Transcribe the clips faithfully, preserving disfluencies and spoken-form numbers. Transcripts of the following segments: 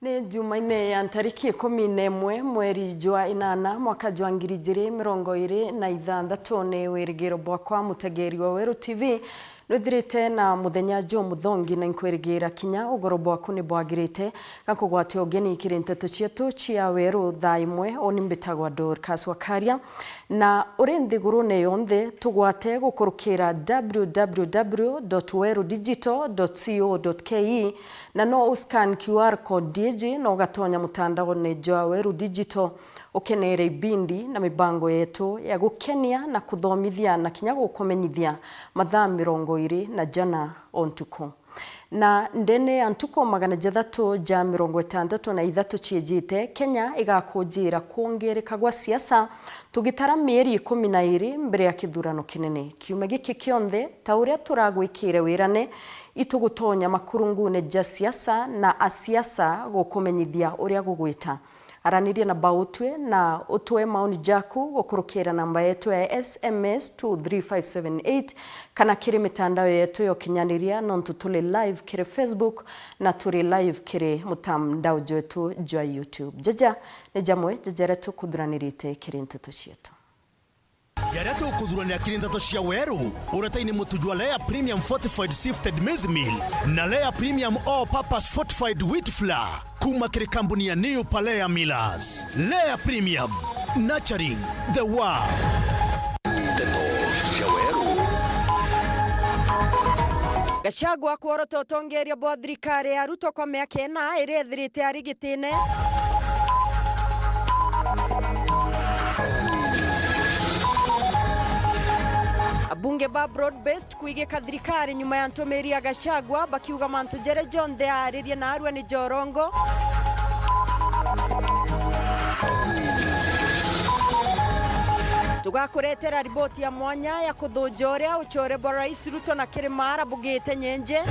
Ni Jumaine ya ntariki ikumi na imwe mweri jwa inana mwaka jwa ngiri ijiri mirongo iri na ithanthatu. Ni wirigiro bwakwa mutegeri wa Weru T V nwithirite na muthenya jumuthongi, na inkwirigira kinya ugoro bwaku ni bwagirite. Gakugwate ugeni kiri nteto cietu cia Weru thaa imwe. Uni mbitagwa Dorcas Wakaria. Na uri nthigurune yonthe, tugwate gukurukira w w w dot weru digital dot co dot k e, na no u scan Q R code iji na ugatonya mutandaone jwa Weru Digital, ukenere ibindi na mibango yetu ya gukenia na kuthomithia na kinya gukumenyithia mathaa mirongo iri na jana o ntuku. Na ndene ya ntuku magana jathatu ja mirongo itantatu na ithatu ciijite, Kenya igakujira kwongereka gwa siasa, tugitara mieri ikumi na iri mbere ya kithurano kinene. Kiumia giki kionthe, ta uria turagwikire wirane, itugutonya makurungune ja siasa na asiasa gukumenyithia uria gugwita. Araniria na Bautwe na utwe maoni jaku gukurukira namba yetu ya S M S two three five seven eight, kana kiri mitandao yetu ya ukinyaniria, nontu turi live kiri Facebook na turi live kiri mutandao jwetu jwa YouTube. Jaja ni jamwe ja jaria tukuthuranirite kiri nteto cietu. Jaria tukuthuranira kiri nteto cia Weru, uretaini mutu jwa Lea Premium Fortified Sifted Maize Meal na Lea Premium All Purpose Fortified Wheat Flour, kuma kiri kambuni ya New Palea Millers. Lea Premium, nurturing the world. Nteto cia Weru. Gachagua kworota utongeria bwa thirikari ya Ruto kwa miaka ina iria ithirite ari gitine. Abunge ba Broad Based kwigika thirikari nyuma ya ntumiri ya Gachagua bakiuga mantu jaria jonthe aaririe na arua ni jorongo. Tugakuretera riboti ya mwanya ya kuthuja uria uchore bwa Rais Ruto na Kirimara bugite nyenje.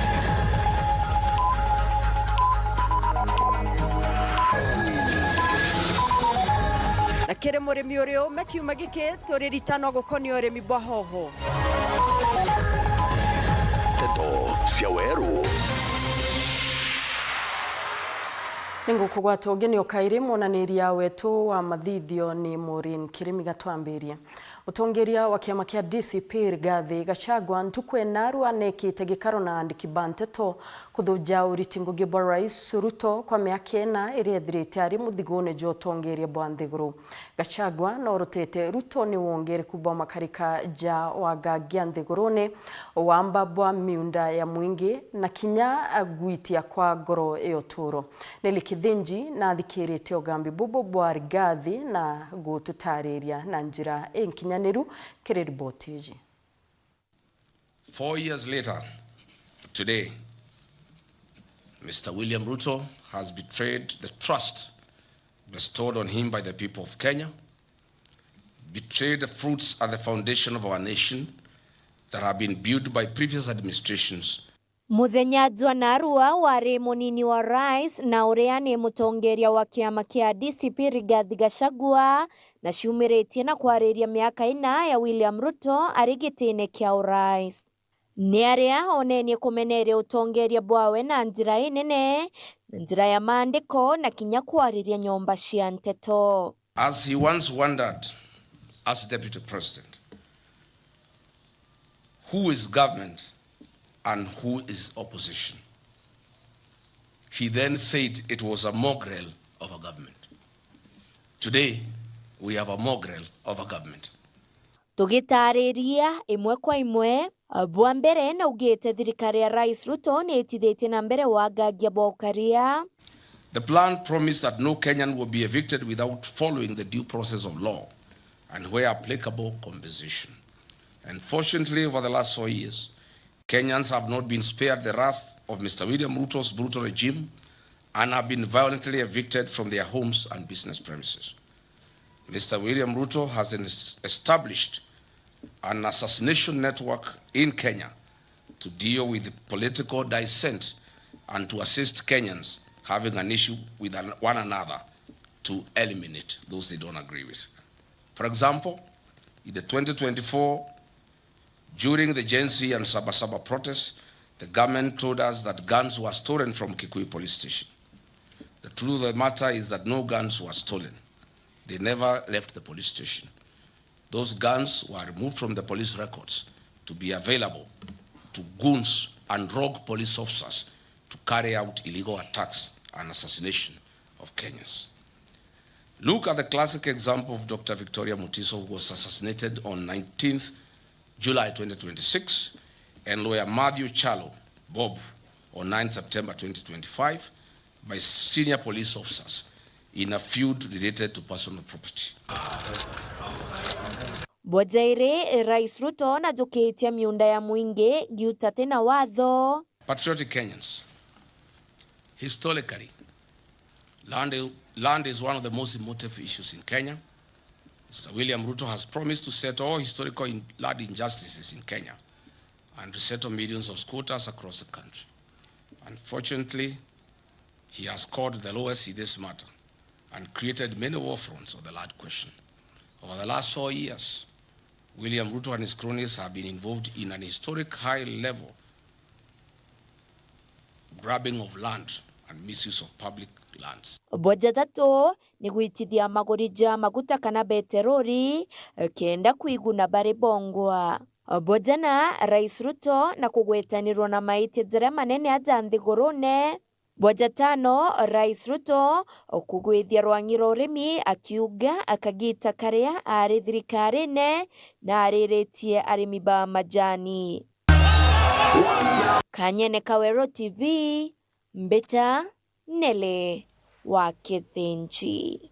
Na kiri murimi uri ume kiumia giki, turiritanwa gukonia urimi bwa hoho. Nteto cia Weru. Ningukugwata ugeni o kairi, mwonaniria wetu wa mathithio ni Maureen Kirimi. Gatwambirie. Mutongeria wa kiama kia D C P Rigathi Gachagua ntuku enarua nekite gikaro na andiki ba nteto kuthuja uriti ngugi bwa Rais Ruto kwa miaka ina iria ithirite ari muthigune jwa utongeria bwa nthiguru. Gachagua norotete Ruto ni wongereku bwa makarika ja wagangia nthigurune, wamba bwa miunda ya mwingi, na kinya gwitia kwa ngoro ya uturo. Nelly Kithinji nathikirite ugambi bubu bwa Rigathi na gututariria na njira inkinyaniru kiri riboti iji. Four years later, today, Mister William Ruto has betrayed the trust bestowed on him by the people of Kenya, betrayed the fruits and the foundation of our nation that have been built by previous administrations. Muthenya jwa narua wari munini wa rais na uria ni mutongeria wa kiama kia D C P Rigathi Gachagua, na ciumiritie na kwariria miaka ina ya William Ruto ari gitine kia urais. Ni aria onenie kumeneria utongeria bwawe na njira inene, na njira ya maandiko, na kinya kwariria nyomba cia nteto. As he once wondered as deputy president, who is government and who is opposition? He then said it was a mongrel of a government. Today, we have a mongrel of a government. Tugitariria imwe kwa imwe, bwa mbere naugite thirikari ya Rais Ruto ni itithitie na mbere wagangia bwa ukaria. The plan promised that no Kenyan will be evicted without following the due process of law and, where applicable, compensation. Unfortunately, over the last four years, Kenyans have not been spared the wrath of Mister William Ruto's brutal regime and have been violently evicted from their homes and business premises. Mister William Ruto has es-, established an assassination network in Kenya to deal with political dissent and to assist Kenyans having an issue with an-, one another to eliminate those they don't agree with. For example, in the twenty twenty-four, during the Gen Z and Saba Saba protests, the government told us that guns were stolen from Kikuyu Police Station. The truth of the matter is that no guns were stolen. They never left the police station. Those guns were removed from the police records to be available to goons and rogue police officers to carry out illegal attacks and assassination of Kenyans. Look at the classic example of Doctor Victoria Mutiso, who was assassinated on nineteenth July twenty twenty-six, and lawyer Matthew Chalo Bob on ninth September twenty twenty-five by senior police officers in a feud related to personal property. Bwa jairi, Rais Ruto najukitie miunda ya mwingi giuta ti na watho. Patriotic Kenyans, historically, land, land is one of the most emotive issues in Kenya. Mister William Ruto has promised to settle all historical in-, land injustices in Kenya and resettle millions of squatters across the country. Unfortunately, he has called the lowest in this matter and created many war fronts on the land question. Over the last four years, William Ruto and his cronies have been involved in an historic high-level grabbing of land and misuse of public lands. Bwa jathatu ni gwitithia maguri ja maguta kana beterori, kenda kwiguna bari bongwa. Bwa jana, Rais Ruto na kugwetanirwa na maitia jaria manene aja nthigurune. Bwa jatano, Rais Ruto kugwithia rwang'i rwa urimi akiuga akagita karia ari thirikarine na ariritie arimi ba majani. Kanyene ka Weru T V, mbita Nelly wa Kithinji.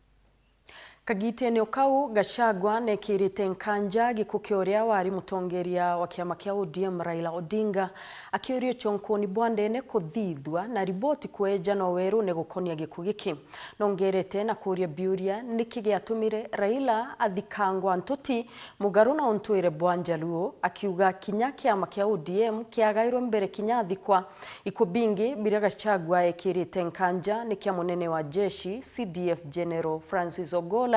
Kagitene o kau, Gachagua nekirite nkanja gikuo kia uria wari mutongeria wa kiama kia O D M Raila Odinga, akiuria uchonkoni bwa ndene kuthithua na riboti kweja no werune gukonia gikuo giki. Nongerete na kuuria biuria niki giatumire Raila athikangwa ntuti mugaru na untwire bwa Njaluo, akiuga kinya kiama kia O D M kiagairwe mbere kinya athikwa. Ikuo bingi biria Gachagua ekirite nkanja ni kia munene wa jeshi, C D F General Francis Ogola,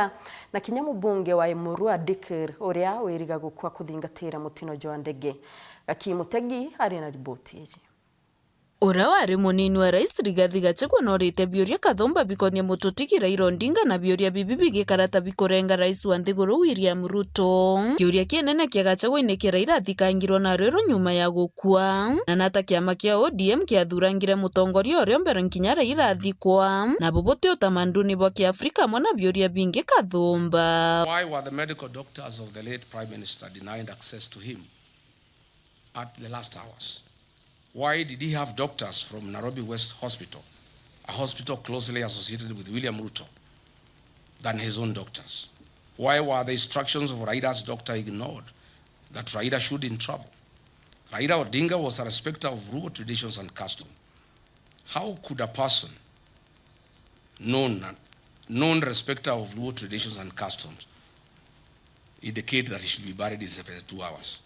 na kinya mubunge wa Emurua Dikir, uria wiriga gukua kuthingatira mutino jwa ndege. Gaki Mutegi ari na riboti iji. Uria wari munini wa rais Rigathi Gachagua norite biuria kathumba bikonie mututigi Raila Odinga na biuria bibi bigikara ta bikurenga rais wa nthiguru William Ruto. Kiuria kinene kia Gachagua ni kia Raila athikangirwe na rwiro nyuma ya gukua, na nata kiama kia O D M kiathurangire mutongoria uria mbere nkinya Raila athikwa, na bubuti utamanduni bwa Kiafrika amwe na biuria bingi kathumba. Why were the medical doctors of the late Prime Minister denied access to him at the last hours? Why did he have doctors from Nairobi West Hospital, a hospital closely associated with William Ruto, than his own doctors? Why were the instructions of Raila's doctor ignored that Raila shouldn't travel? Raila Odinga was a respecter of Luo traditions and custom. How could a person known, known respecter of Luo traditions and customs indicate that he should be buried in seventy-two hours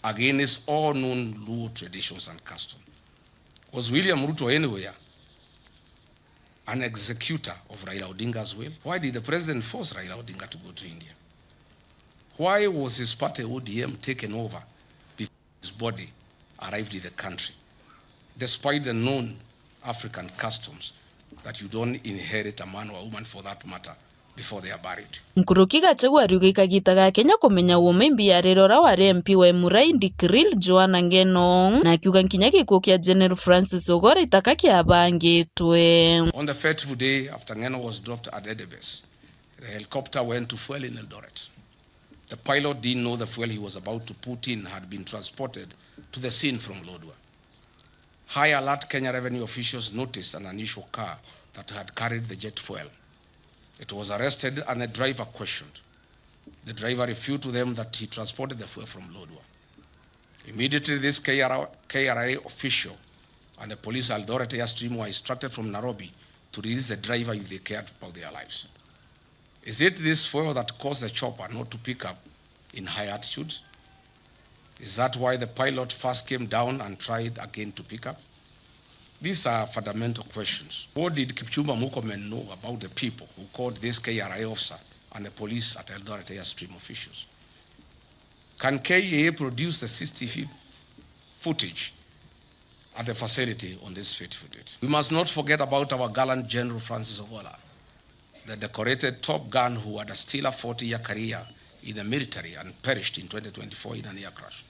against all known Luo traditions and customs? Was William Ruto anywhere an executor of Raila Odinga's will? Why did the president force Raila Odinga to go to India? Why was his party O D M taken over before his body arrived in the country, despite the known African customs that you don't inherit a man or a woman, for that matter, before they are buried? Nkuruki Gachagua ariuga i kagita ga Kenya kumenya uuma imbi ya riri uria wari M P wa Emurua Dikiril Joanna Ngeno, na akiuga nkinya gikuo kia General Francis Ogola itaka kiabangitwe. On the fateful day after Ngeno was dropped at Edebes, the helicopter went to fuel in Eldoret. The pilot didn't know the fuel he was about to put in had been transported to the scene from Lodwar. High alert Kenya Revenue officials noticed an unusual car that had carried the jet fuel. It was arrested and the driver questioned. The driver refuted to them that he transported the fuel from Lodwar. Immediately, this K R I, K R I official and the police Eldoret Airstream were instructed from Nairobi to release the driver if they cared about their lives. Is it this fuel that caused the chopper not to pick up in high altitude? Is that why the pilot first came down and tried again to pick up? These are fundamental questions. What did Kipchumba Murkomen know about the people who called this K R I officer and the police at Eldoret Airstream officials? Can K E A produce the C C T V footage at the facility on this fateful date. We must not forget about our gallant General Francis Ogola, the decorated top gun who had a stellar forty-year career in the military and perished in twenty twenty-four in an air crash.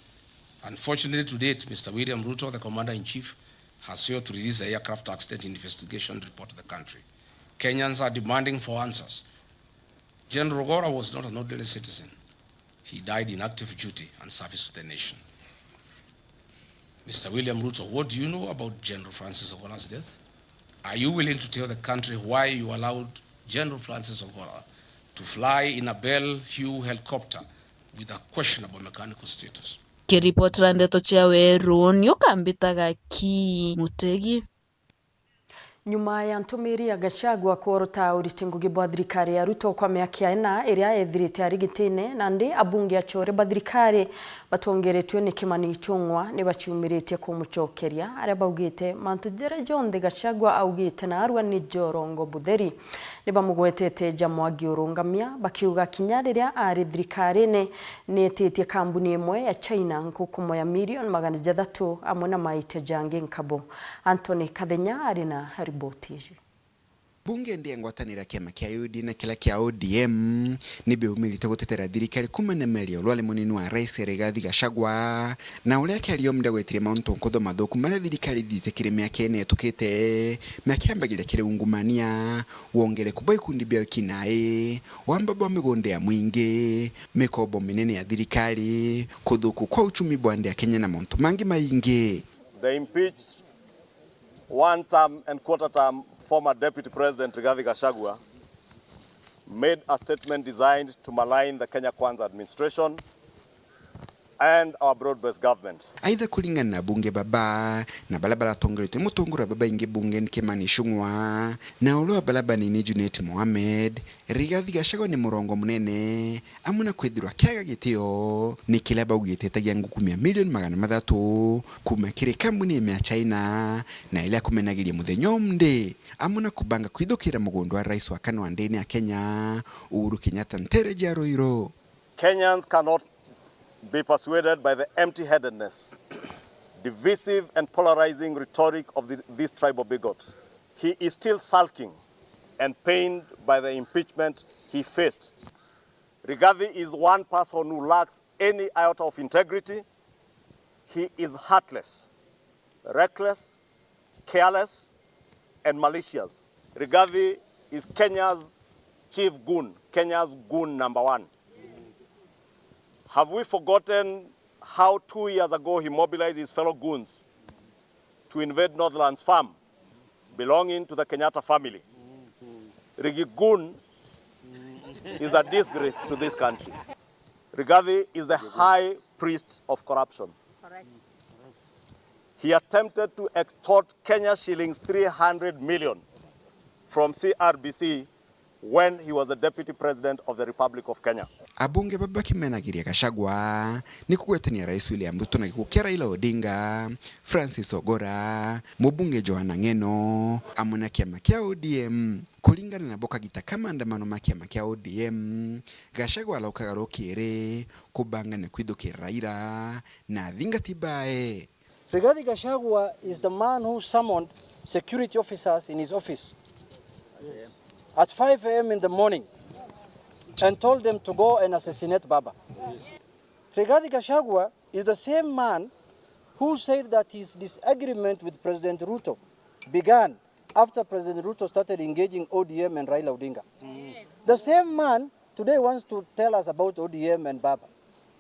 Unfortunately, to date, Mister William Ruto, the Commander-in-Chief, has failed to release the aircraft accident investigation report to the country. Kenyans are demanding for answers. General Ogola was not an ordinary citizen. He died in active duty and service to the nation. Mister William Ruto, what do you know about General Francis Ogola's death? Are you willing to tell the country why you allowed General Francis Ogola to fly in a Bell Hue helicopter with a questionable mechanical status? Kiripotera ndeto cia Weru, ni ukambitaga ki Mutegi. Nyuma ya ntumiri ya Gachagua kworota uriti ngugi bwa thirikari ya Ruto kwa miaka ina iria ethirite ari gitine, nandi abunge acore ba thirikari batongeretue ni Kimani Ichung'wa ni baciumiritie kumucokeria, aria baugite mantu jaria jonthe Gachagua augite na arua ni jorongo butheri. Ni bamugwetete ja Mwangi urungamia, bakiuga kinya riria ari thirikarine ni etitie kambuni imwe ya China nkukumo ya milioni magana jathatu amwe na maite jangi nkabo. Anthony Kathenya ari na riboti iji. Bunge ndi ya ngwataniro ya kiama kia U D A na kiria kia O D M ni biumirite gutetera thirikari kuumania na miario ya urwari munini wa Rais Rigathi Gachagua, na uria akiaria omde gwetire mauntu nkuthu mathuku maria thirikari ithithite kiri miaka ina itukite, makiambagiria kiri ungumania, wongereku bwa ikundi bia wikinaai, wamba bwa migunda ya mwingi, mikobo minene ya thirikari, kuthuku kwa uchumi bwa ndi ya Kenya na mauntu mangi maingi. The impeached one term and quarter term former Deputy President Rigathi Gachagua made a statement designed to malign the Kenya Kwanza administration and our broad-based government. Aitha, kuringana na bunge baba na baria baratongeretue mutongoria babaingi bunge ni Kimani Ichung'wa na uria wa baria banini Junet Mohamed, Rigathi Gachagua ni murongo munene, amwe na kwithirwa akiaga gitio ni kiria baugite etagia ngukumia milioni magana mathatu kuuma kiri kambuni imwe ya China, na iria akumenagiria muthenya umde, amwe na kubanga kwithukira mugunda wa rais wa kana wa ndini ya Kenya, Uhuru Kenyatta, ntere ja Ruiru. Kenyans cannot be persuaded by the empty-headedness, divisive and polarizing rhetoric of the, this tribal bigot. He is still sulking and pained by the impeachment he faced. Rigathi is one person who lacks any iota of integrity. He is heartless, reckless, careless, and malicious. Rigathi is Kenya's chief goon, Kenya's goon number one. Have we forgotten how two years ago he mobilized his fellow goons to invade Northlands Farm belonging to the Kenyatta family? Rigathi Gun is a disgrace to this country. Rigathi is the high priest of corruption. Correct. He attempted to extort Kenya shillings three hundred million from C R B C when he was the Deputy President of the Republic of Kenya. Abunge baba bakimenagiria Gachagua ni kugwetania Rais William Ruto na gikuo kia Raila Odinga, Francis Ogora, mubunge Joanna Ng'eno, amwe na kiama kia O D M. Kuringana nabo kagita ka maandamano ma kiama kia O D M, Gachagua araukaga rukiri kubangania kwithukira Raila na athingati bae. Rigathi Gachagua is the man who summoned security officers in his office at five a m in the morning and told them to go and assassinate Baba. Rigathi Gachagua is the same man who said that his disagreement with President Ruto began after President Ruto started engaging O D M and Raila Odinga. The same man today wants to tell us about O D M and Baba.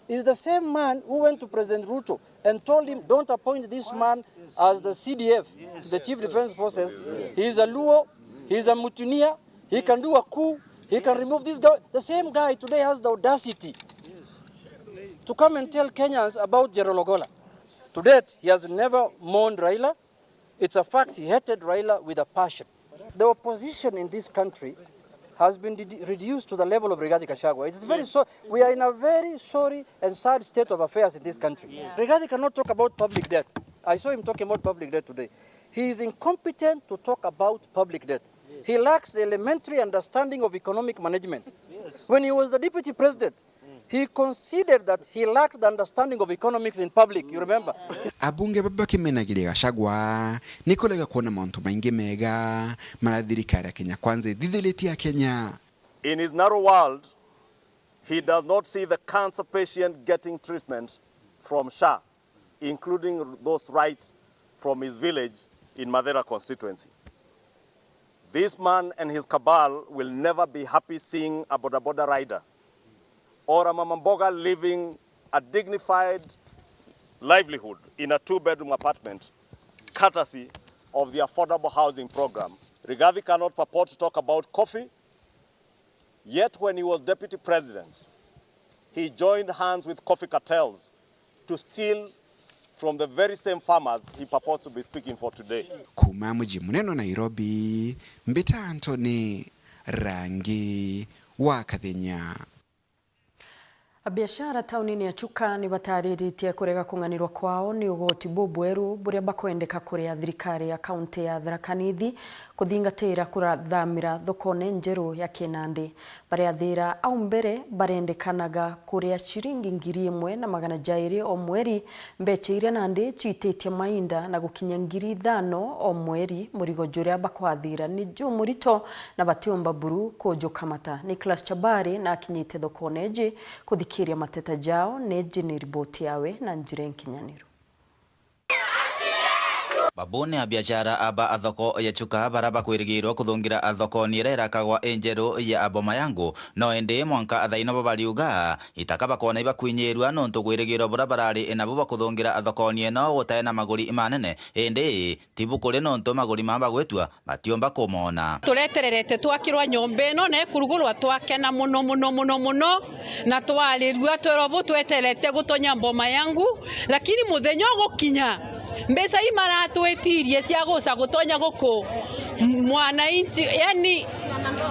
Is the same man who went to President Ruto and told him, "Don't appoint this man as the C D F, the Chief Defense Forces. He is a Luo, he is a mutineer, he can do a coup, he can remove this guy." The same guy today has the audacity to come and tell Kenyans about General Ogola. To date, he has never mourned Raila. It's a fact, he hated Raila with a passion. The opposition in this country has been de-, reduced to the level of Rigathi Gachagua. It's very so, we are in a very sorry and sad state of affairs in this country. Rigathi cannot talk about public debt. I saw him talking about public debt today. He is incompetent to talk about public debt. He lacks the elementary understanding of economic management. When he was the deputy president, He considered that he lacked the understanding of economics in public, you remember? Abunge baba bakimenagiria Gachagua ni kurega kwona mauntu maingi mega mara thirikari ya Kenya Kwanza ithithiritie Akenya. In his narrow world, he does not see the cancer patient getting treatment from SHA, including those right from his village in Mathira constituency. This man and his cabal will never be happy seeing a bodaboda rider or a mama mboga living a dignified livelihood in a two-bedroom apartment courtesy of the affordable housing program. Rigathi cannot purport to talk about coffee, yet when he was deputy president, he joined hands with coffee cartels to steal from the very same farmers he purports to be speaking for today. Kuuma muji munene wa Nairobi, mbita Anthony Rangi wa Kathenya. Abiashara taunini ya Chuka ni batariritie kurega kung'anirwa kwao ni ugoti bubweru buria bakwendeka kuria thirikari ya kaunti ya Tharaka Nithi kuthingatira kurathamira thokone njeru ya Kinandi. Baria thira au mbere barendekanaga kuria ciringi ngiri imwe na magana jairi o mweri, mbeca iria nandi ciititie mainda na gukinya ngiri ithano o mweri. Murigo juria bakwathira ni jumurito na batiumba buru kujukamata. Nicholas Chabari na akinyite thokone iji kuthikiria mateta jao, na iji ni riboti yawe na njira inkinyaniru. Babu ni abiashara aba a thoko ya Chuka bara bakwirigirwa kuthungira thokoni iria irakagwa i njeru ya Boma Yangu, no indi mwanka thaino bo bariuga itaka bakoona ibakwinyiirua nontu gwirigirwa buria barari nabo bwa kuthungira thokoni ino gutae na maguri manene, indi ti bukuri nontu maguri maa bagwitua batiumba kumoona. Turetererete twakirwa nyomba ino na ikurugurwa, twakena muno muno muno muno, na twarirua twerwa bu tweterete gutonya Boma Yangu, lakini muthenya ugukinya, mbeca ii maratwitirie cia guca gutonya guku mwananchi, yani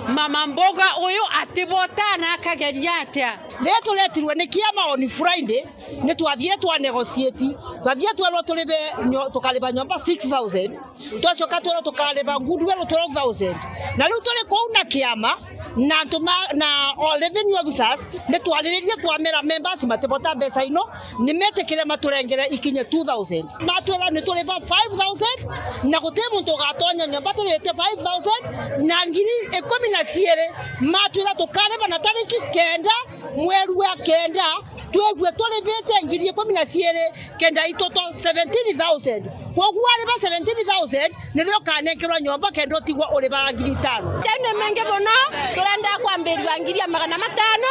mama mboga uyu atibota na akageria atia? Riria turetirwe ni kiama on Friday, ni twathire twa negotiate, twathire twerwa turibe nyo-, tukariba nyomba six thousand, twacoka twerwa tukariba goodwill twelve thousand. Na riu turi kuu na kiama na antu ma, na all revenue officers, ni twariririe twamera members matibota mbeca ino, ni metikire maturengere ikinye two thousand. Matwira ni turiba five thousand, na guti muntu ugatonya nyomba tirite five thousand, na ngiri ikumi na ciiri matwira tukariba na tariki kenda mweri wa kenda, twigwe turibite ngiri ikumi na ciiri kenda itoto seventeen thousand. Kwoguo ariba seventeen thousand, nirio ukanenkerwa nyomba kenda utigwa uribaga ngiri itano. Tene mengi muno, turenda kwambirua ngiri ya magana matano,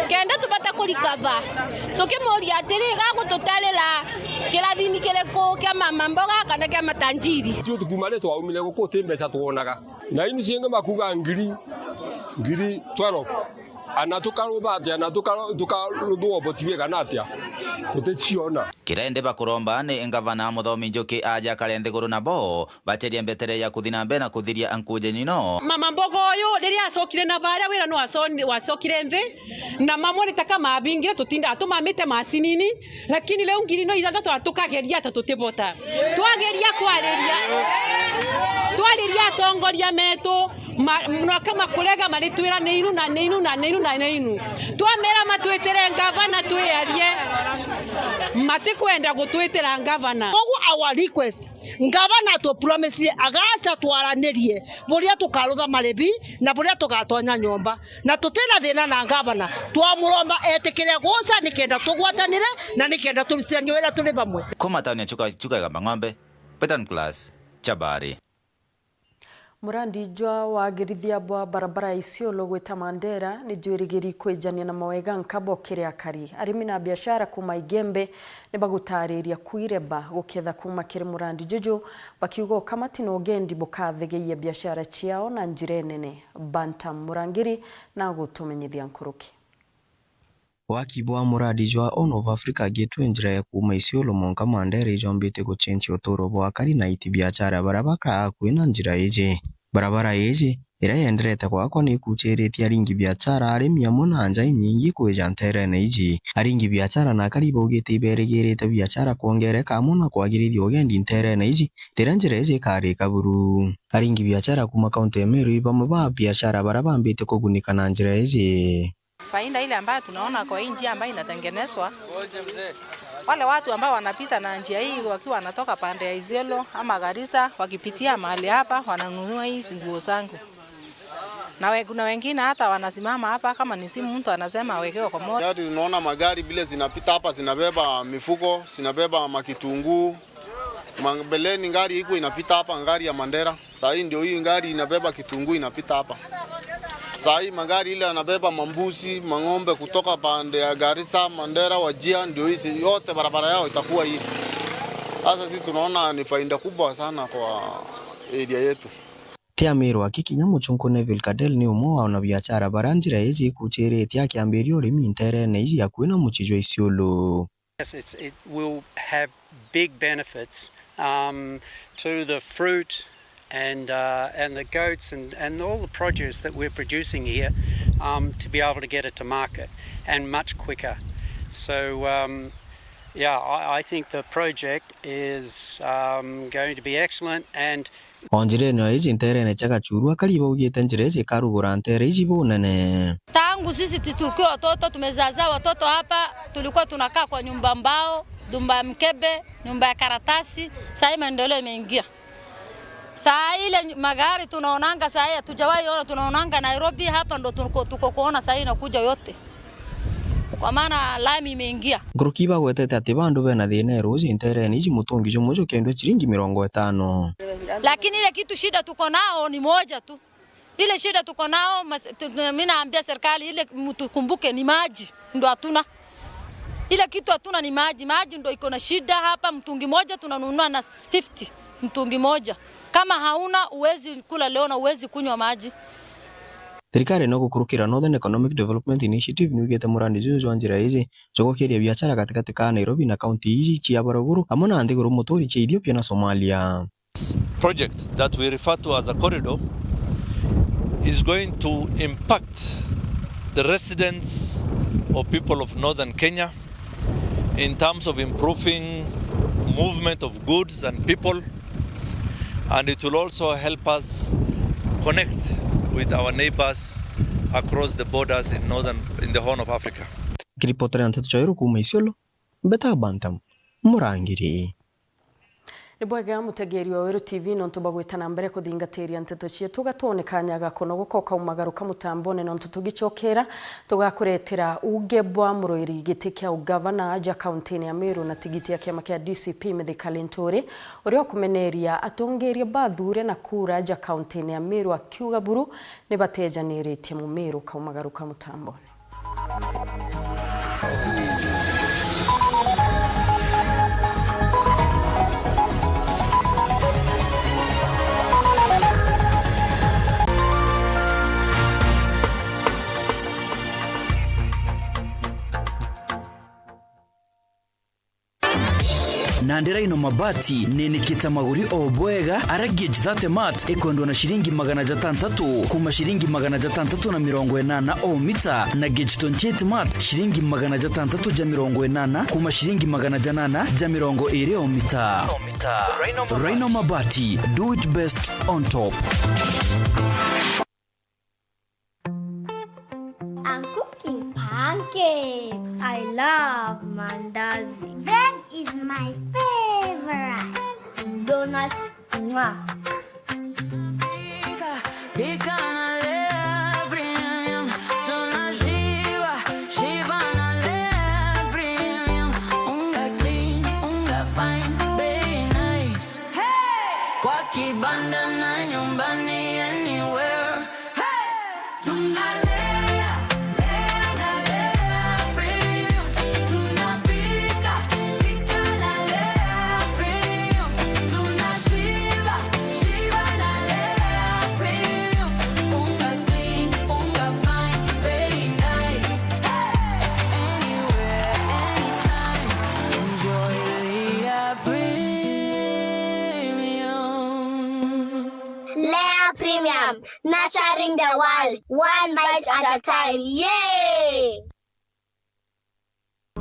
kenda tubata kurikava. Tukimuria atiri, gagututarira kirathini kiriku kia mama mboga kana kia matanjiri? Ithui tukiuma ri twaumire guku ti mbeca twonaga. Na inu ciingi makuuga ngiri, ngiri twelve. Ana tukaruba atia na tukaruthwa uboti bwigana atia? Tuticiona. Kiria indi bakuromba ni ngavana Muthomi Njuki aja akare nthiguru nabo bacarie mbetere ya kuthi na mbere na kuthiria nkujenyi ino. Mama mboga uyu riria acokire na baria wira no aconi-, wacokire nthi, na mamwe ni ta ka mabingire tutindaga tumamite macinini, lakini riu ngiri no ithathatu tukageria ata tutibota. Twageria kwariria, twariria atongoria metu, ma-, mwaka makurega maritwira ni inu na ni inu na ni inu na ni inu. Twamera matwitire ngavana twiarie, matikwenda gutwitira ngavana. Koguo our request, ngavana atupromisire agaca twaranirie buria tukarutha maribi na buria tugatonya nyomba. Na tutina thina na ngavana, twamuromba etikire guca nikenda tugwatanire na nikenda turutiranie wira turi bamwe. Kuma tauni ya Chuka, Chuka Igamba Ng'ombe, Peter Nicholas, Chabari. Murandi jwa wagirithia bwa barabara ya Isiolo gwita Mandera ni jwirigiri kwijania na mawega nkabo kiri akari. Arimi na biashara kuma Igembe ni bagutariria kwireba guketha kuma kiri murandi juju, bakiuga ukamati na ugendi bukathegeia biashara ciao na njira inene. Bantam Murangiri na agutumenyithia nkuruki. Waki bwa muradi jwa Horn of Africa Gateway, njira ya kuuma Isiolo mwanka Mandera, ijombite gucenjia uturo bwa akari na aiti biachara baria bakara akui na njira iji. Barabara iji, iria yenderete gwakwa, ni ikuchiritie aringi biachara, arimi amwe na nja inyingi kwija nterene iji. Aringi biachara na akari baugite iberigirite biachara kwongereka amwe na kwagirithia ugendi nterene iji riria njira iji ikarika buru. Aringi biachara kuuma kaunti ya Meru i bamwe ba biachara baria bambite kugunika na njira iji. Faida ile ambayo tunaona kwa hii njia ambayo inatengenezwa, wale watu ambao wanapita na njia hii wakiwa wanatoka pande ya Isiolo ama Garissa, wakipitia mahali hapa, wananunua hii nguo zangu. Na we-, kuna wengine hata wanasimama hapa, kama ni simu mtu anasema awekewe kwa moto. Gari, unaona magari vile zinapita hapa, zinabeba mifuko, zinabeba makitunguu. Ma-, mbeleni gari iko inapita hapa, gari ya Mandera. Saa hii ndio hii gari inabeba kitunguu inapita hapa. Saa hii magari ile yanabeba mambuzi, mang'ombe kutoka pande ya Garissa, Mandera, Wajir, ndio hizi yote barabara yao itakuwa hii. Sasa sisi tunaona ni faida kubwa sana kwa area yetu. Ti Ameru aki, kinya muchunku Neville Kadel ni umwe wa anabiachara baria njira iji ikuchiritie akiambiria urimi nterene iji akui na mucii jwa Isiolo. Yes, it's, it will have big benefits, um, to the fruit and, uh, and the goats and, and all the produce that we're producing here, um, to be able to get it to market and much quicker. So, um, yeah, I, I think the project is, um, going to be excellent and O njirene o iji nterene cia Gachuru, akari baugite njira iji ikarugura ntere iji bunene. Tangu sisi tu-, tukiwa watoto, tumezaazaa watoto hapa, tulikuwa tunakaa kwa nyumba mbao, nyumba ya mkebe, nyumba ya karatasi. Saa hii maendeleo imeingia. Saa ile ny-, magari tunaonanga saa hii hatujawahi ona, tunaonanga Nairobi, hapa ndo tuko, tuko kuona saa hii inakuja yote. Kwa maana lami imeingia. Nkuruki bagwetete ati bandu bena thina ya ruuji nterene iji mutungi jumwe jukendua ciringi mirongo itano. Lakini ile kitu shida tuko nao ni moja tu. Ile shida tuko nao, mas-, tu-, tu-, mimi naambia serikali ile mtukumbuke ni maji ndo hatuna. Ile kitu hatuna ni maji. Maji ndo iko na shida hapa, mtungi moja tunanunua na fifty, mtungi moja. Kama hauna, huwezi kula leo na huwezi kunywa maji. Thirikari no gukurukira Northern Economic Development Initiative niugite murandi juju jwa njira iji jugukiria biachara gatigati ka Nairobi na kaunti iji cia baruguru, amwe na nthiguru muturi cia Ethiopia na Somalia. Project that we refer to as a corridor is going to impact the residents of people of Northern Kenya in terms of improving movement of goods and people, and it will also help us connect with our neighbors across the borders in northern, in the Horn of Africa. Nkiripotera nteto cia Weru kuuma Isiolo, mbeta Bantam Murangiri. Ni bwega mutegeeri wa Weru T V nontu bwa gwita na mbere kuthingatiria nteto cietu. Gatwone kanya ga kunogoka ukaumagaruka mutambone nontu tugicokera tugakuretera uuge bwa muruiri giti kia ugavana aja kauntiine ya Meru na tigiti ya kiama kia D C P Mithika Linturi, uria ukumeneria atongeeria bathure na kura aja kauntiine ya Meru akiuga buru ni batejaniritie Mumiru. Kaumagaruka mutambone. Nandi Rhino Mabati ninikite maguri o bwega, aria gauge thirty mat ikwendwa na ciringi magana jatantatu, kuma ciringi magana jatantatu na mirongo inana o mita, na gauge twenty-eight mat ciringi magana jatantatu ja mirongo inana, kuma ciringi magana janana ja mirongo iri o mita. Rhino Mabati, do it best on top. I'm cooking pancakes. I love mandazi. Bread is my favorite. Donuts, mwah. Pika, pika na Lea Premium. Tunashiba, shiba na Lea Premium. Unga clean, unga fine, bei nice. Hey! Kwa kibanda na nyumbani, anywhere. Hey! Tunalea, lea na Lea Premium. Tunapika, pika na Lea Premium. Tunashiba, shiba na Lea Premium. Unga clean, unga fine, bei nice. Hey! Anywhere, anytime. Enjoy Lea Premium. Lea Premium, nurturing the world, one bite at a time. Yay!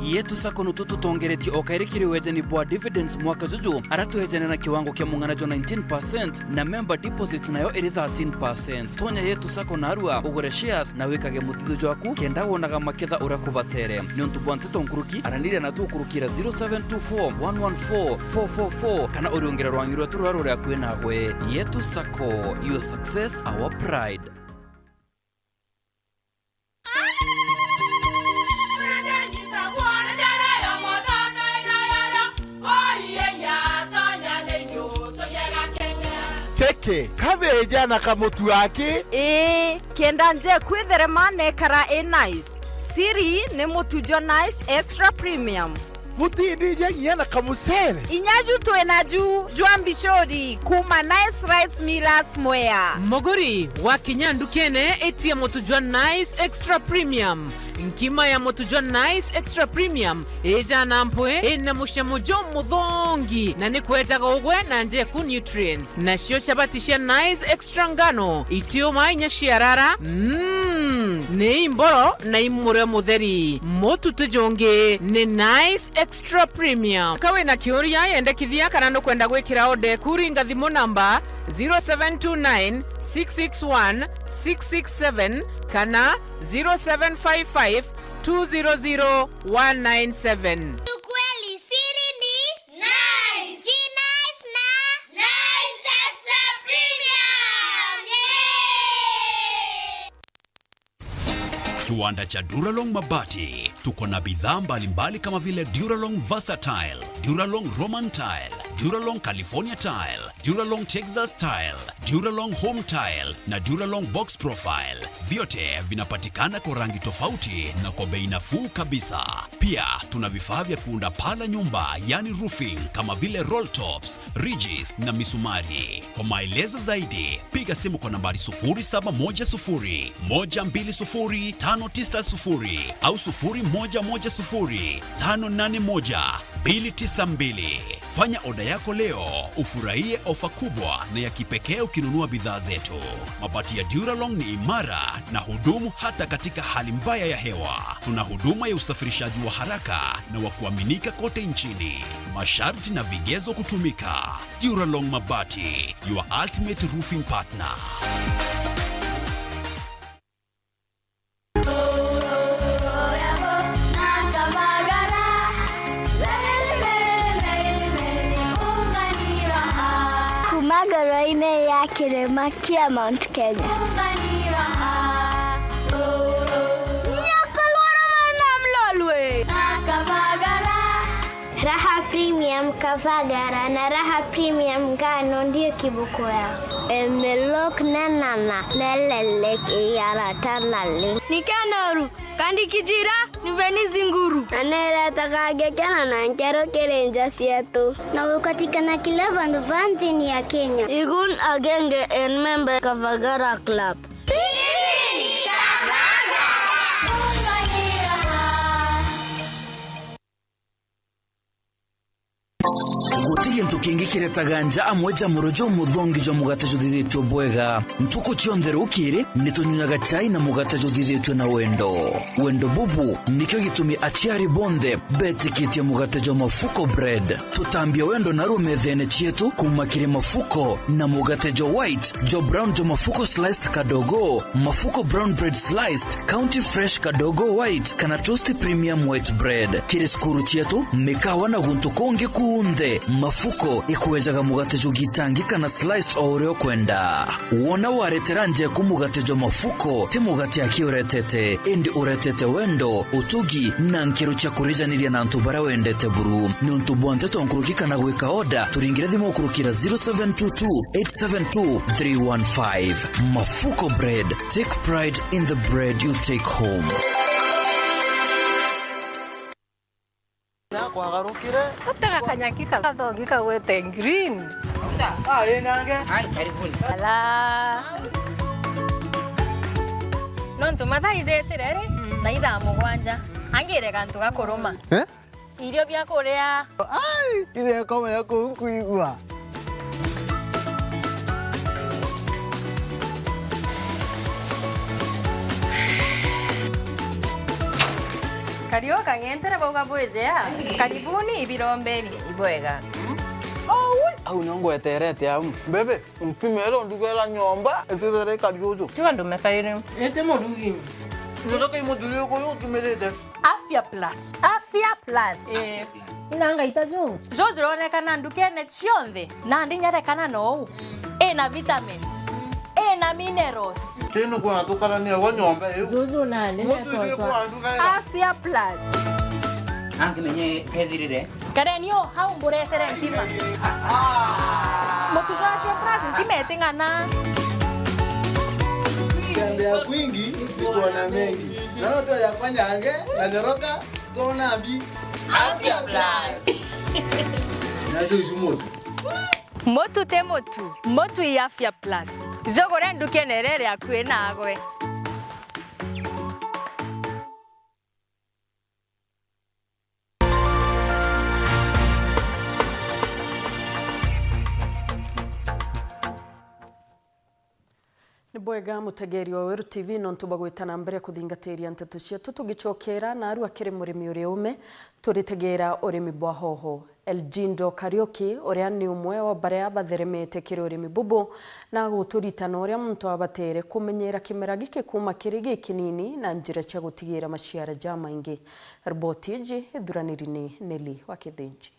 Yetu Sacco nutu tutongeretie o kairi kiri wejani bwa dividends mwaka juju, ara twejane na kiwango kia mung'ana jwa nineteen percent, na member deposit nayo iri thirteen percent. Tonya Yetu Sacco narua, ugure shares na wikage muthithu jwaku, kenda wonaga maketha uria kubatere. Niuntu bwa nteto nkuruki, araniria natu ukurukira zero seven two four one one four four four four, kana uriungire rwangi rwetu ruria ruri akui nawe. Yetu Sacco, your success, our pride. Keke, kabeja na kamutu aki? Ii, kenda nje kwitherema nekara i nice. Siri ni mutu jwa Nice Extra Premium. Butindije nginya na kamucere. Inya ju twina ju jwa mbicuri kuma Nice Rice Millers Mwea. Muguri, wakinya ndukene, itia mutu jwa Nice Extra Premium. Nkima ya mutu jwa Nice Extra Premium ijana mpwi, ina mucamo jumuthongi, na ni kwejaga ugwe na njeku nutrients. Nacio chabati cia Nice Extra Ngano, itiuma inya ciarara, mm, ni imboro na imurio mutheri. Mutu ti jungi, ni Nice Extra Premium. Ka wina kiuria, yendekithia kana nukwenda gwikira order eku, ringa thimu namba zero seven two nine six six one six six seven kana zero seven five five two zero zero one nine seven. Ukweli siri ni Nice. Ji Nice na Nice Extra Premium. Yay! Kiwanda cha Duralong Mabati. Tuko na bidhaa mbalimbali kama vile Duralong Versatile, Duralong Roman Tile, Duralong California Tile, Duralong Texas Tile, Duralong Home Tile na Duralong Box Profile. Vyote vinapatikana kwa rangi tofauti na kwa bei nafuu kabisa. Pia tuna vifaa vya kuunda paa la nyumba, yani roofing, kama vile roll tops, ridges na misumari. Kwa maelezo zaidi, piga simu kwa nambari sufuri saba moja sufuri, moja mbili sufuri, tano tisa sufuri au sufuri moja moja sufuri, tano nane moja, mbili tisa mbili. Fanya oda yako leo, ufurahie ofa kubwa na ya kipekee ukinunua bidhaa zetu. Mabati ya Duralong ni imara na hudumu hata katika hali mbaya ya hewa. Tuna huduma ya usafirishaji wa haraka na wa kuaminika kote nchini. Masharti na vigezo kutumika. Duralong Mabati, your ultimate roofing partner. Kuma ngoro-inĩ ya kĩrĩma kĩa Mount Kenya. Nyoka lwara na mlolwe. Raha Premium Kavagara na Raha Premium Ngano ndio kiboko yao. Emelok na nana na lelek yara tanale. Ni kenoru, kandi kijira, ni veni zinguru. Na neretaga ngekena na nkero kiri nja cietu. Na ukatikana kila vandu va nthini ya Kenya. Igun agenge en member Kavagara Club. Guti gintu kingi kiretaga nja amwe ja muro jumuthongi jwa mugate juthithitue bwega. Ntuku cionthe rukiri, ni tunyunyaga chai na mugate juthithitue na wendo. Wendo bubu nikio gitumi aciari bonthe betikitie mugate jwa Mafuko Bread. Tutambia wendo naru methene cietu kuma kiri mafuko na mugate jwa white, jwa brown jwa Mafuko Sliced Kadogo, Mafuko Brown Bread Sliced, County Fresh Kadogo White, kana Toast Premium White Bread. Kiri cukuru cietu, mikawa na guntu kungi kunthe, Mafuko ikwejaga mugate jwa gitangi kana sliced o uria ukwenda. Wona waretera njeku mugate jwa Mafuko, ti mugate aki uretete, indi uretete wendo, utugi, na nkiro cia kurijaniria na antu baria wendete buru. Niuntu bwa nteto nkuruki kana gwika oda, turingire thimu ukurukira zero seven two two eight seven two three one five. Mafuko Bread, take pride in the bread you take home. Kwagarukire. Atega kanyaki ka-, gathogi kagwete green. Ah, ĩ nange. Ala. Nontu mathaa ijetire ri, mm, na ithaa mugwanja. Angire gantu ga kuruma. Eh? Irio bia kuria. Ai, ithe koma ya kuu nkuigua. Kariuka ng'entere bauga bwijea. Karibuni ibirombeni. Ibwega. Aui, au nio ngweterete au. Mbebe, mpimere ndugera nyomba, itithere kariuju. Tiga ndume kairi. Ete murugi. Ndoka imuthuri uyu utumirite. Afya Plus. Afya Plus. Eh. Ina ngaita ju. Ju jironekana ndukene cionthe, na ndinyerekana nou. Ina vitamins. Ina minerals. Tino kwa tukarania wa nyomba iu. Juju nandi. Mutu iu kwa nduga. Afya Plus. Angimenye kethirire. Kareni o hau mburetere ntima. Mutu jwa Afya Plus ntima iting'ana. Tembea kwingi, ni kuona mengi. Naona tu ya kwanyange, na nyoroka, tuona mbi. Afya Plus. Nacio icu mutu. Mutu ti mutu, mutu i Afya Plus. Jugure ndukene iria iri akui nagwe. Ni bwega mutegeri wa Weru T V nontu bwa gwita na mbere kuthingatiria nteto cietu. Tugicokera narua kiri murimi uria ume, turitegeera urimi bwa hoho. Eljindo Kariuki, uria ni umwe wa baria batheremete kiri urimi bubu, na aguturitana uria muntu abatere kumenyera kimera giki kuuma kiri gikinini na njira cia gutigira maciara jamaingi. Riboti iji ithuraniri ni Nelly wa Kithinji.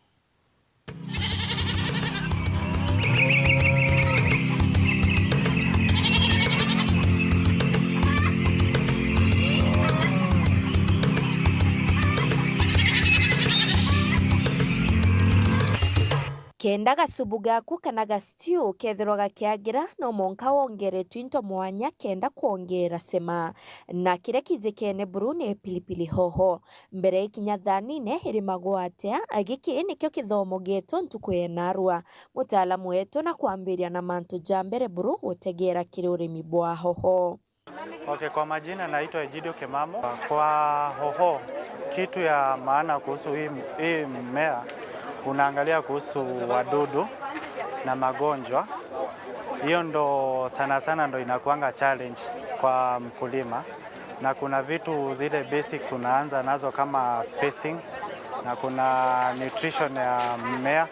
Kenda gacubu gaku kana ga stew kethirwa gakiagira, no mwanka wongeretwe into mwanya kenda kwongera cema. Na kiria kijikene buru ni pilipili hoho. Mbere ikinya thanine irimagwa atia? Giki nikio kithomo gietu ntuku ya narua. Mutaalamu wetu na kwambiria na mantu ja mbere buru gutegeera kiri urimi bwa hoho. Okay, kwa majina naitwa Egidio Kimamo. Kwa hoho, kitu ya maana kuhusu hii, hii mmea, unaangalia kuhusu wadudu na magonjwa. Hiyo ndo sana sana ndo inakuanga challenge kwa mkulima. Na kuna vitu zile basics unaanza nazo kama spacing, na kuna nutrition ya mmea.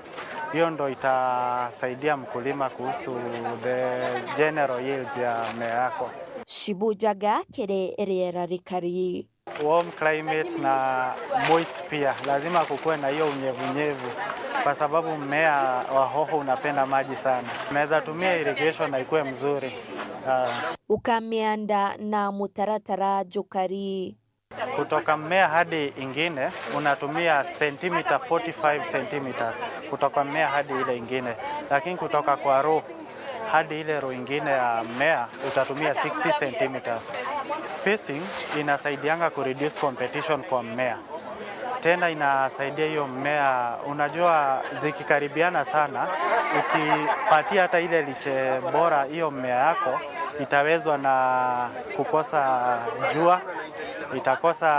Hiyo ndo itasaidia mkulima kuhusu the general yields ya mmea yako. Shibujaga kiri riera rikari. Warm climate na moist pia, lazima kukuwe na hiyo unyevunyevu, kwa sababu mmea wa hoho unapenda maji sana. Unaweza tumia irrigation na ikuwe mzuri. Ah. Ukamianda na mutaratara jukari. Kutoka mmea hadi ingine unatumia centimeter, forty-five centimeters kutoka mmea hadi ile ingine, lakini kutoka kwa row hadi ile row ingine ya mmea utatumia sixty centimeters. Spacing inasaidianga ku reduce competition kwa mmea. Tena inasaidia hiyo mmea, unajua zikikaribiana sana, ukipatia hata ile lishe bora hiyo mmea yako, itawezwa na kukosa jua, itakosa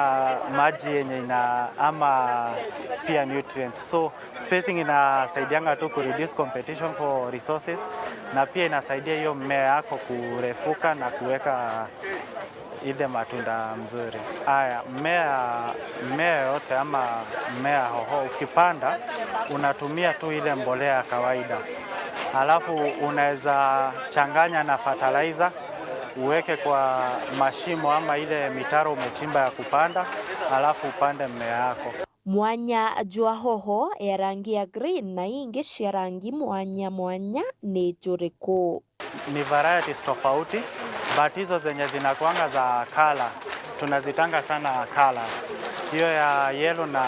maji yenye ina, ama pia nutrients. So, spacing inasaidianga tu ku reduce competition for resources, na pia inasaidia hiyo mmea yako kurefuka na kuweka ile matunda mzuri. Aya, mmea, mmea yote ama mmea hoho ukipanda, unatumia tu ile mbolea ya kawaida. Alafu unaweza changanya na fertilizer, uweke kwa mashimo ama ile mitaro umechimba ya kupanda, alafu upande mmea yako. Mwanya jwa hoho ya rangi ya green na ingi cia rangi mwanya mwanya ni juriku? Ni varieties tofauti, but hizo zenye zinakuanga za color, tunazitanga sana colors. Hiyo ya yellow na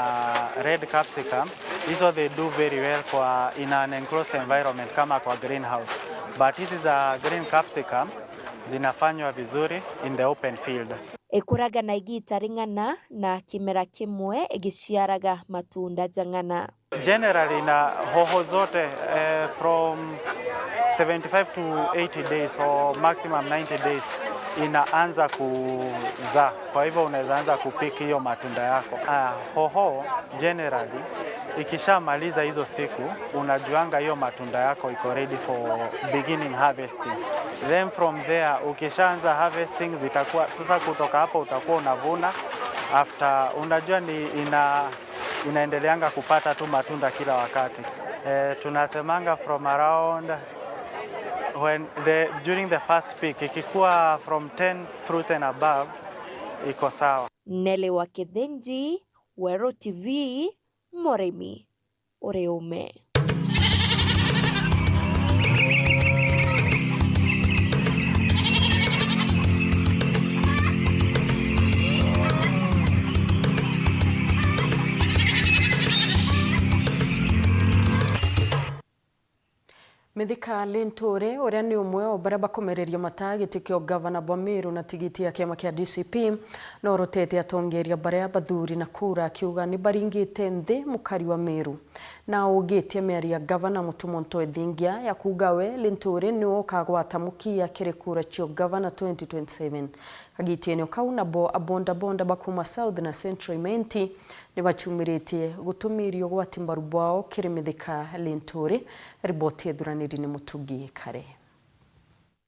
red capsicum, hizo they do very well kwa in an enclosed environment kama kwa greenhouse. But hizi za green capsicum zinafanywa vizuri in the open field. Ikuraga na igiita ring'ana na kimera kimwe igiciaraga matunda jang'ana? Generally, na hoho zote, eh, from seventy-five to eighty days or maximum ninety days inaanza kuzaa. Kwa hivyo unaweza anza kupick hiyo matunda yako. Ah, hoho generally ikishamaliza hizo siku, unajuanga hiyo matunda yako iko ready for beginning harvesting. Then from there, ukishaanza harvesting, zitakuwa sasa, kutoka hapo utakuwa unavuna, After, unajua ni ina-, inaendeleanga kupata tu matunda kila wakati. Eh, tunasemanga from around when the, during the first peak, ikikuwa from ten fruits and above, iko sawa. Nelly wa Kithinji, Weru T V, Murimi uri ume. Mithika Linturi, uria ni umwe o baria bakomereria mata giti kia ugavana bwa Meru na tigiti ya kiama kia D C P, norotete atongeria baria bathuri na kura, akiuga ni baringite nthi mukari wa Meru. Na augitie miario ya gavana Mutuma M'Ethingia ya kuuga we Linturi niwe ukagwata mukia kiri kura cia ugavana twenty twenty-seven. Agitienio kau nabo abondabonda ba kuuma South na Central Imenti ni bachumiritie gutumiria ugwati mbaru bwao kiri Mithika Linturi. Riboti ethuraniri ni Mutugi Kare.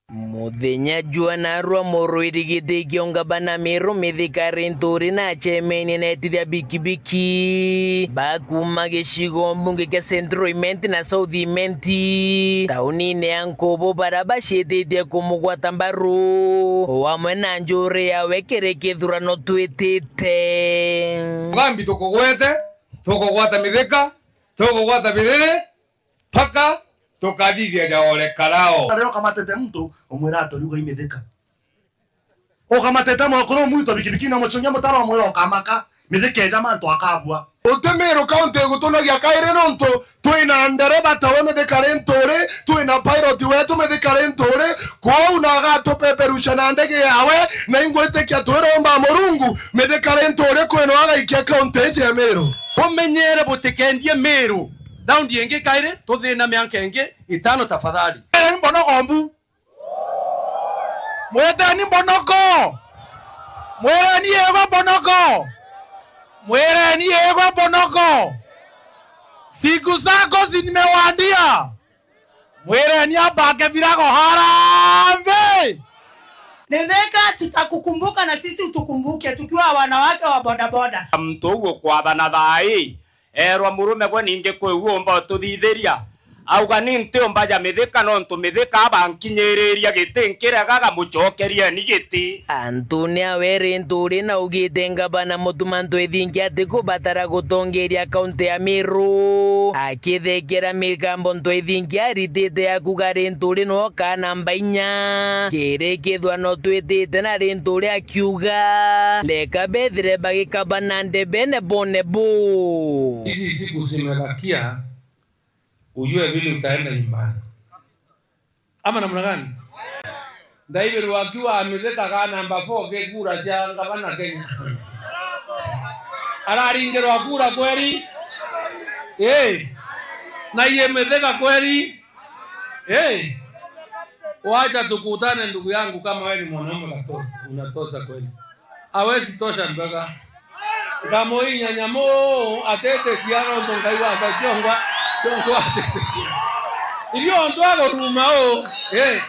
Muthenya jwa narua, murwiri giti kia ungavana Meru Mithika Linturi na acemenie na etithia bikibiki ba kuuma gicigo mbunge kia Central Imenti na South Imenti taunine ya Nkubu, baria bacititie kumugwata mbaru o amwe na njuri yawe kiri kithurano twitite. Mugambi tukugwete, tukugwata Mithika, tukugwata Biriri, mpaka tukathithia ja ole karao. Riria ukamatete muntu, umwira aturiuga imithika. Ukamatete mwekuru mwitu bikibiki na muchungia mutaro, umwira ukamaka, mithika eja mantu akabua. Uti Meru County igutunagia kairi, nontu twina ndereba tawe Mithika Linturi, twina pilot wetu Mithika Linturi, kwou na agatupeperusha na ndege yawe, na ingwitikia twiromba Murungu, Mithika Linturi kwino agaikia county iji ya Meru. Bumenyere butikendie Meru. Raundi ingi kairi, tuthina mianka ingi itano tafadhali. Mwireni mbonogo mbu. Mwiteni mbonogo. Mwireni igwe mbonogo. Mwireni igwe mbonogo. Siku zako zimewadia. Mwireni abake virago harambee. Mithika, tutakukumbuka na sisi utukumbuke tukiwa wanawake wa bodaboda. Muntu uu ukwathana thaai, eerwa murume gwe ningi kwi u umba ututhithiria. Auga, ni ntiumba ja Mithika, nontu Mithika abankinyiriria giti nkiregaga, mucokerieni giti. Antuni awe Linturi na augite ngavana Mutuma M'Ethingia atikubatara gutongeria kaunti ya Meru, akithekera migambo M'Ethingia aritite ya kuuga Linturi nwe uka namba inya kiri kithurano twitite, na Linturi akiuga, reka bethire bagikabana ndebene bone bu. Hizi siku zimebakia, ujue vile utaenda nyumbani. Ama namna gani? Ndaibiru akiwa amithikaga namba four ke kura cia ngavana Kenya. Araringirwa kura kweri? Eh. Na iye mithika kweri? Eh. Wacha tukutane, ndugu yangu, kama wewe ni mwanaume katosha, unatosha kweli. Hawezi tosha mbega. Ngamuinya nyamu atitikia nontu Ngai wata ciongwa, ciongwa atitikia. Irio ontu aguruma u, eh.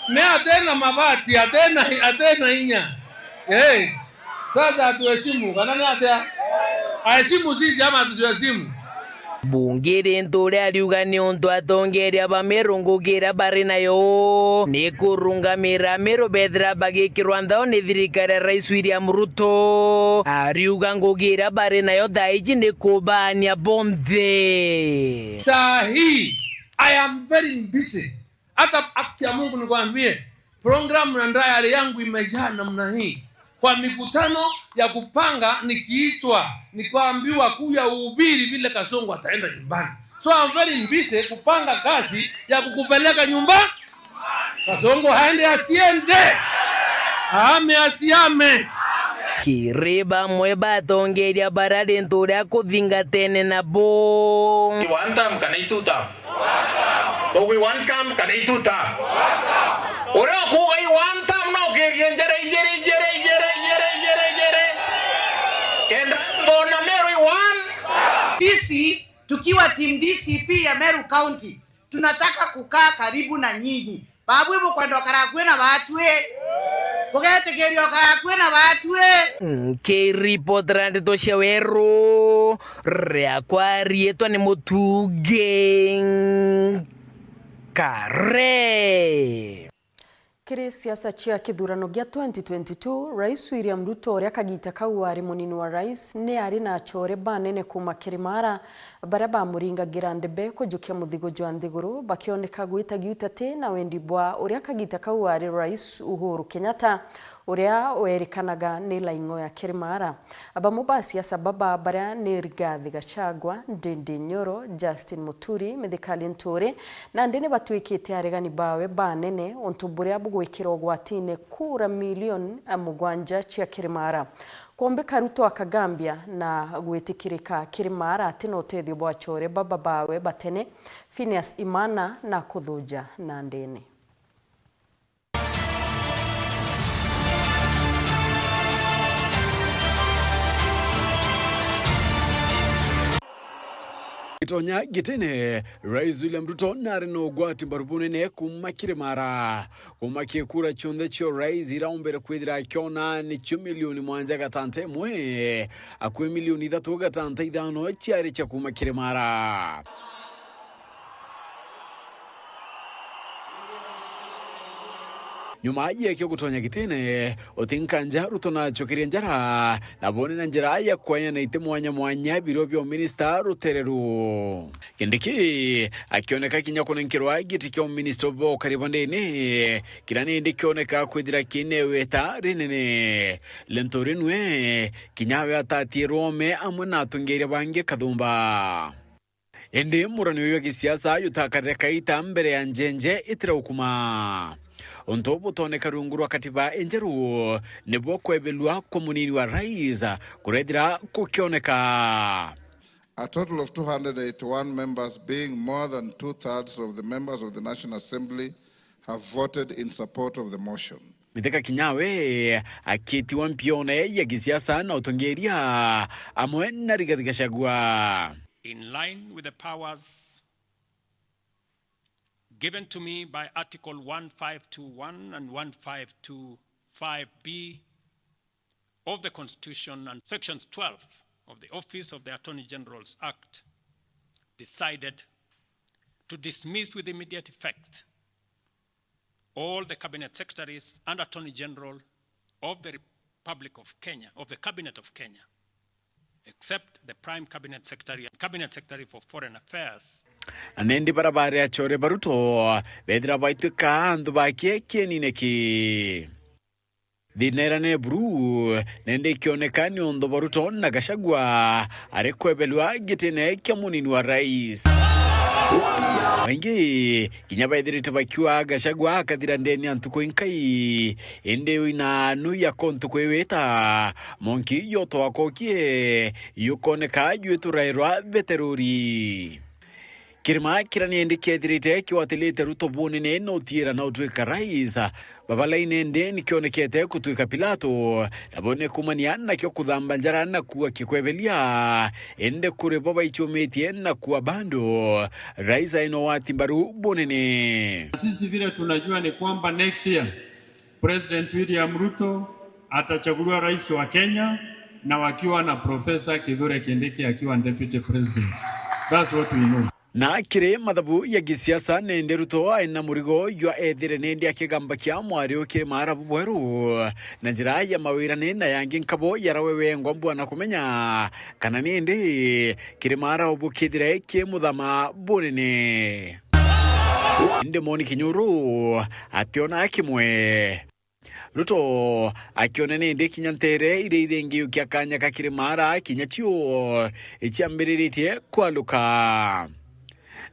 Me atena mabati, atena, atena inya. Eh. Sasa atuheshimu, kana ni atia? Aheshimu sisi ama tusiheshimu? Mbunge Linturi ariuga niuntu atongeria ba Meru ngugi iria bari nayo ni kurungamira Meru bethira bagikirwa nthao ni thirikari ya Rais William Ruto. Ariuga ngugi iria bari nayo thaa iji ni kubaania bonthe. Saa hii, I am very busy. Hata haki ya Mungu nikwambie, programu na diary yangu imejaa namna hii. Kwa mikutano ya kupanga nikiitwa, nikaambiwa kuja uhubiri vile Kasongo ataenda nyumbani. So I'm very busy kupanga kazi ya kukupeleka nyumba. Kasongo aende asiende. Ame asiame. Kiri bamwe batongeria bara Linturi akuthingatene nabo. One term kana two term? But we want come kana ituta. Uria ukuuga i one term no ukirie njere ijiri, ijiri, ijiri, ijiri, ijiri, ijiri. Kenda mbona Meru i one. Sisi tukiwa team D C P ya Meru County, tunataka kukaa karibu na nyinyi. Babu ibu kwenda ukara akui na batwi. Bugetikiria ukara akui na batwi. Nkiripotera ndeto cia weru, riakwa riitwa ni Mutungi Nkare. Kiri siasa cia kithurano gia twenty twenty-two, Rais William Ruto, uria kagita kau ari munini wa rais, ni ari na achore banene kuuma Kirimara, baria bamuringagira ndebe kujukia muthigo jwa nthiguru, bakioneka gwita giutati na wendi bwa uria kagita kau ari Rais Uhuru Kenyatta, uria weerikanaga ni Laing'o ya Kirimara. Bamwe ba siasa baba baria ni Rigathi Gachagua, Ndindi Nyoro, Justin Muturi, Mithika Linturi, nandi ni batwikite aregani bawe banene, untu buria bugwikira ugwatine kura milioni mugwanja cia Kirimara. Kwombika Ruto akagambia na gwitikirika Kirimara ati na utethio bwa achore baba bawe batene, Phineas Imana na Kuthuja Nandene. Gitonya gitine, Rais William Ruto nari na ugwati mbaru bunene kuuma Kirimara. Kuuma kikura kionthe cio rais iraumbire kwithira akiona nicio milioni mwanja gatanta imwe, akui milioni ithatu gatanta ithano ciari cia kuuma Kirimara. Nyuma yekio gutonya gitine, uti nkanja Ruto nacokerie njara, na bone na njira ya kwanya na iti mwanya mwanya biro bia uminista rutereru. Kindiki akioneka kinya kunenkerwa giti kia uminista bwa ukari bwa ndene, kira nindi kioneka kwithira kineweta rinene. Linturi nwe kinya we atatie rwome amwe na atongeria bangi kathumba. Indi murani uyu wa gisiasa yutakarire kaita mbere ya njenje itiraukuma. Untu butoneka rungu rwa katiba injeru nibo kwebelua kwa munini wa rais kurethira kukioneka. A total of two hundred eighty-one members, being more than two-thirds of the members of the National Assembly, have voted in support of the motion. Mithika Kinyawe akitiwa mpione ya gisiasa na utongeria amwe na Rigathi Gachagua. In line with the powers given to me by Article one five two one and one five two five B of the Constitution and Sections twelve of the Office of the Attorney General's Act, decided to dismiss with immediate effect all the Cabinet Secretaries and Attorney General of the Republic of Kenya, of the Cabinet of Kenya, except the Prime Cabinet Secretary and Cabinet Secretary for Foreign Affairs. Na nindi bara bari achore ba Ruto bethira baitwika antu ba kie kienine ki. Thina iria ni buru, nindi ikioneka ni untu bwa Ruto na Gachagua ari kwebelua gitine kia munini wa rais. Baingi kinya baithirite bakiuga Gachagua akathira ndeni ya ntuku inkai, indi wina nu ya ko ntuku iwita, monki yo twakokie yukoneka jwiturairwa beteruri. Kirima kiria nindi kiethirite kiwatilite Ruto bunene na utiira na utwika rais. Baba laine ndi nikionekete kutwika Pilato, nabo ni kumania nakio kuthamba njara na kuua kikwebelia, indi kuri bo baichumitie na kuua bandu, rais aina wati mbaru bunene. Sisi vile tunajua ni kwamba next year President William Ruto atachaguliwa rais wa Kenya na wakiwa na Professor Kithure Kindiki akiwa deputy president. That's what we know. Na kiri mathabu ya gisiasa, nindi Ruto aina murigo jwa ethire nindi akigamba kia mwari ukiri maarabu bweru na njira ya mawirane na yangi nkabo yarawe wengwa mbwana kumenya kana nindi kiri maarabu bukithire ki muthama bunene. Indi Moni Kinyuru ationa kimwe. Ruto akiona nindi kinya ntere iria iringiukia kanya ka Kirimara kinya cio iciambiriritie kwaluka.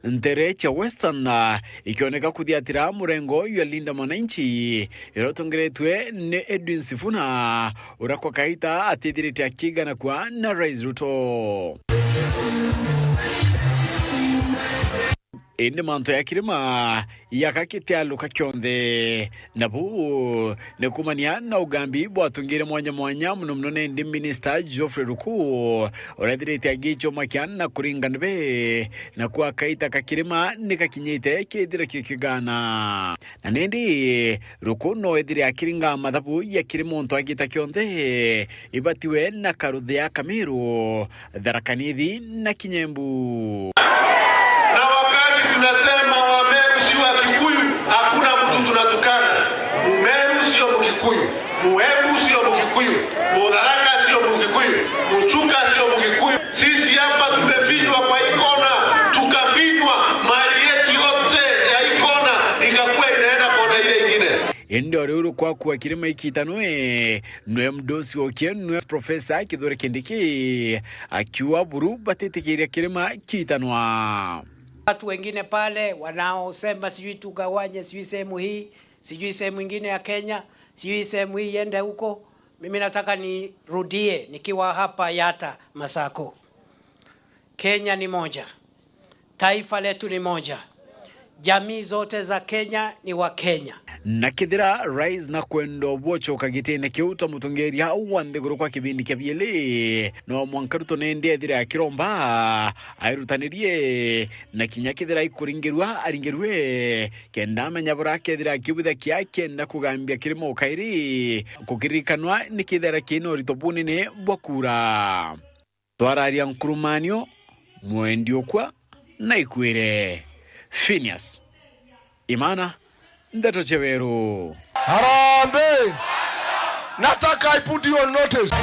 Ntere cia Western, ah, ikioneka kuthiatira murengo jwa Linda Mwananchi, iria utongeretwe ni Edwin Sifuna, uria kwa kaita atithirite akigana kwa na Rais Ruto. Indi mantu ya kirima yaka kitialuka kionthe. Na buu ni kumania na ugambi bwatungire mwanya mwanya, muno muno nindi Minister Geoffrey Ruku, uria ethirite agichomakia na kuringa ndibi, na kwaka itaka kirima ni gakinyite kithira kikigana. Na nindi Ruku no ethire akiringa mathabu ya kirima untu agita kionthe, ibatiwe na Karuthea, Kamiru, Tharaka Nithi na kinya Embu. Na wakati tunasema Wameru si wa Kikuyu, hakuna mtu tunatukana. Mumeru sio Mkikuyu, Muembu sio Mkikuyu, Mutharaka sio Mkikuyu, Muchuka sio Mkikuyu. Sisi hapa tumefinywa kwa hii kona, tukafinywa, mali yetu yote ya hii kona ikakuwa inaenda kona ile ingine. Indi o riu rukwaku wa kirima ikitanwe, nwe mdosi okie, nwe Profesa Kithure Kindiki akiuga buru batitikiria kirima kitanwa. Watu wengine pale wanaosema sijui tugawanye, sijui sehemu hii, sijui sehemu ingine ya Kenya, sijui sehemu hii iende huko. Mimi nataka nirudie nikiwa hapa Yatta Masako. Kenya ni moja. Taifa letu ni moja. Jamii zote za Kenya ni wa Kenya. Na kethira Rais na kwenda obwochoka gitine kiu ta mutongeria wa nthiguru kwa kibindi kia bieli, no mwanka Ruto nindi ethire akiromba airutanirie, na kinya kethira ikuringirua aringirue, kenda amenya bura kethira akibwitha kia kenda kugambia kirima ukairi, kukirikanwa ni kethira kina urito bunene bwa kura. Twararia nkurumanio, mwendi ukwa na ikwire. Phineas Imana, Ndeto cia Weru. Harambee! Nataka I put you on notice.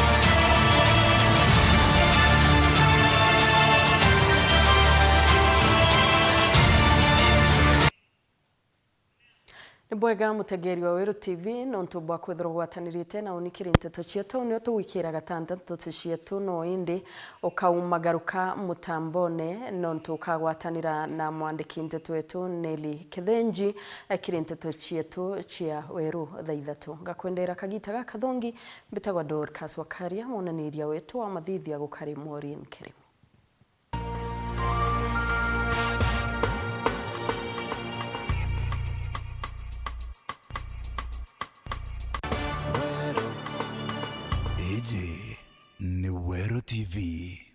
Ni bwega mutegeri wa Weru T V, nontu bwa kwithirwa ugwatanirite na uni kiri nteto cietu, nio tugwikira gatanda nteto cietu, no indi ukaumagaruka mutambone, nontu ukagwatanira na mwandiki nteto wetu Nelly Kithenji, eh, kiri nteto cietu cia Weru thaa ithatu. Ngakwendera kagita gakathongi, mbitagwa Dorcas Wakaria, mwonaniria wetu wa mathithia gukari Maureen Kirimi. Iji ni Weru T V.